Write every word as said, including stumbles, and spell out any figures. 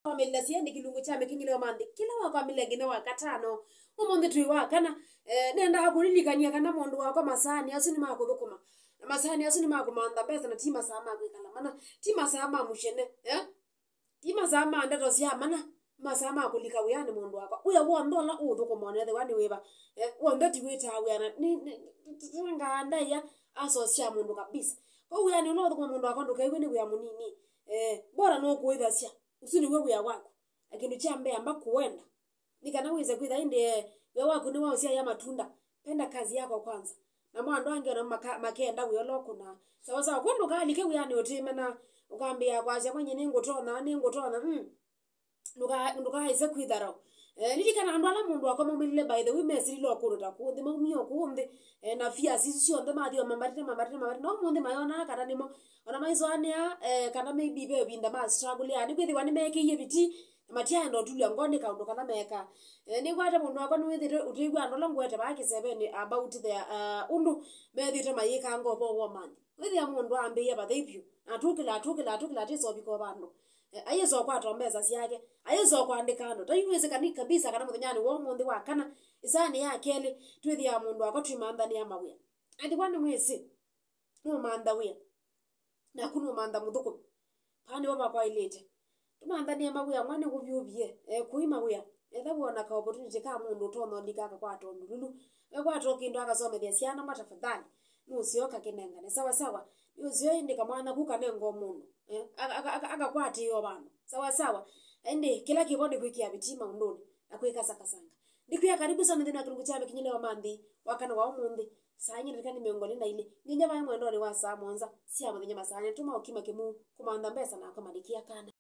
Kwambĩlĩla syendĩ kĩlungu kya mĩkinyĩle wa manthĩ kĩla wakwambĩlĩla nginya wa katano. Ũmũnthĩ twĩ wa kana, eh, nendaa kũlilikany'a kana mũndũ wakwa masaani asu nĩ ma kũthũkũma. Na masaani asu nĩ ma kũmantha mbesa na ti masaa ma kwĩkala mana, ti masaa ma mũcene, eh? Ti masaa ma ndeto sya mana, masaa ma kũlika wĩanĩ mũndũ wakwa. Wĩa w'onthe ũla ũũthũkũma ũneethĩwa nĩ wĩva, eh, w'onthe ti wĩtaa wĩa na nĩ, nĩ, nĩ, nĩ, ngaa ndaĩa asosya mũndũ kabisa. Kwa wĩanĩ ũla ũthũkũma mũndũ wakwa ndũkew'e nĩ wĩa mũnini. Eh, bora nũkũĩthasya. Ũsu nĩw'o wĩa waku. Na kĩndũ kya mbee amba kũwenda. Nĩ kana wĩse kwĩtha ĩndĩ, eh, wĩa waku nĩwaũsyaĩa matunda. Penda kazi yako kwanza. Namo andũ angĩ ona maka-, makenda wĩa ũla ũkũnaa. Sawa sawa, kwoou ndũkalike wĩanĩ ũtĩmena, ũkambĩĩa kwasya, "Mwenye nĩngũtonya, nĩngũtonya." Mm. Ndũka-, ndũkaĩse kwĩtharaũ. Eh, lilikana andũ ala mũndũ wakwa maumĩlile, by the way, mesilile o kũndũ ta kũũ nthĩ, maumie o kũũ nthĩ, eh, na fears isu syonthe mathi o mambatĩte, mambatĩte, mambatĩte. Na ũmũnthĩ mayonaa kana nĩmo, ona maisũanĩa, eh, kana maybe ve ĩvinda ma struggle, yani, kwĩthĩwa nĩmekĩie vitii, na matiaenda ũtulya ngoo nĩ kaũndũ kala meekaa. Eh, nĩkwate mũndũ wakwa nĩwĩthĩte ũtĩw'a andũ ala ngwete vaa kĩsevenĩ about their, uh, ũndũ methĩte mayĩkanga ũvoo wa ũmanthi. Wĩthĩa mũndũ ambĩĩa vathei vyũ, na atũkĩla, atũkĩla, atũkĩla, atĩsa ũvika o vandũ. Eh, ayĩsa ũkwata o mbesa syake, ayĩsa ũkwandĩka andũ. Ta yu wĩsĩ kani kabisa kana mũthenyanĩ wa ũmũnthĩ wa kana, ĩsaanĩ ya kelĩ, twĩthĩaa mũndũ wakwa twĩmanthanĩa mawĩa. Ethĩwa nĩmwĩsĩ, nũmantha wĩa. Naku nũmantha mũthũkũmi. Vaa nĩvo vakwaĩlĩte. Tũmanthanĩe mawĩa amwe nĩ kũvyũvie, eh, kũi mawĩa. Etha wona ka opportunity ka mũndũ ũtonya ũlika akakwata ũndũ lulu. Akakwata o kĩndũ akasomethya syana mwa tafadhali. Nũseo kakĩnengane. Sawa sawa. Nĩũseo ĩndĩ kamwana ku kanenga o mũndũ. Eh, aka-, aka-, aka-, akakwatĩĩa o vandũ. Sawa sawa. Ĩndĩ kĩla kĩvo nĩ kwĩkĩa vitii maũndũnĩ na kwĩkasakasanga. Ndikwĩa karibu sana nthĩnĩ wa kĩlungu kya mĩkinyĩle wa manthĩ wa kana wa ũmũnthĩ. Saa inya na ndakĩka nĩ mĩongo ĩlĩ na ilĩ. Nginya vaĩ mwendonĩ wa saa mũonza sya mũthenya masaanĩ, tũma ũkima kĩmuu kũmantha mbesa na akamalĩkĩa kana.